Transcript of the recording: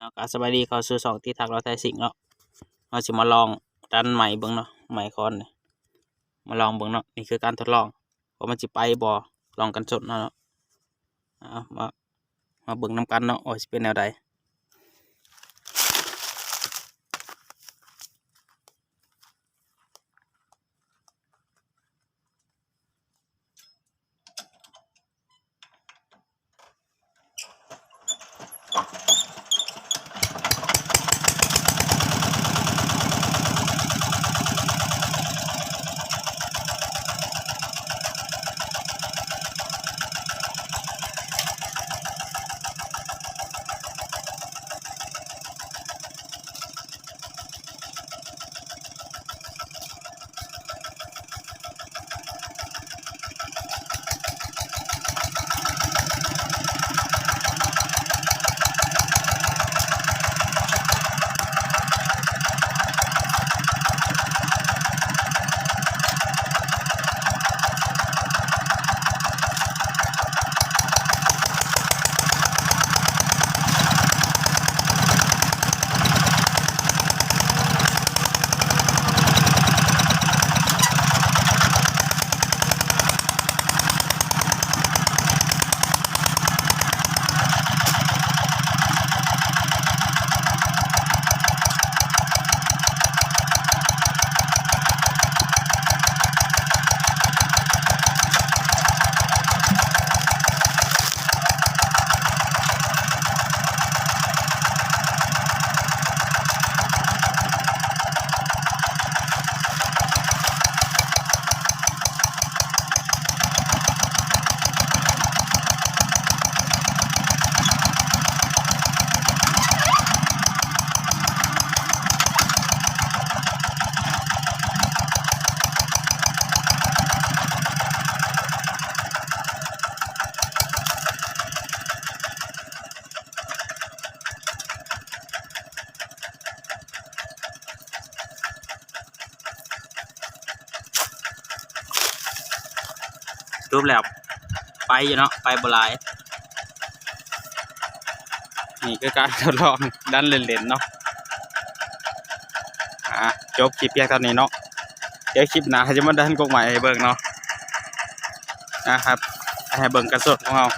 ເນາະ ກະສະບາຍດີ ເຂົ້າສູ່ຊ່ອງຕິດຮັກລາວໄທຊິງເນາະ. ເຮົາຊິມາລອງດັນໄມ້ເບິ່ງເນາະ ໄມ້ຄອນນີ້ ມາລອງເບິ່ງເນາະ. ນີ້ຄືການທົດລອງ ວ່າມັນຊິໄປບໍ່ ລອງກັນສົດເນາະ. ເອົາ ມາ ມາເບິ່ງນຳກັນເນາະ ວ່າຊິເປັນແນວໃດ. ສະຫຼຸບແລ້ວ ໄປຢູ່ເນາະ ໄປບໍ່ຫຼາຍ. ນີ້ຄືການທົດລອງດັນເລ່ນໆເນາະ. ອ່າ ຈົບຄລິບພຽງເທົ່ານີ້ເນາະ. ດຽວຄລິບໜ້າຈະມາດັນກົກໄມ້ໃຫ້ເບິ່ງເນາະ. ອ່າ ໃຫ້ເບິ່ງກັນສົດຂອງເຮົາ.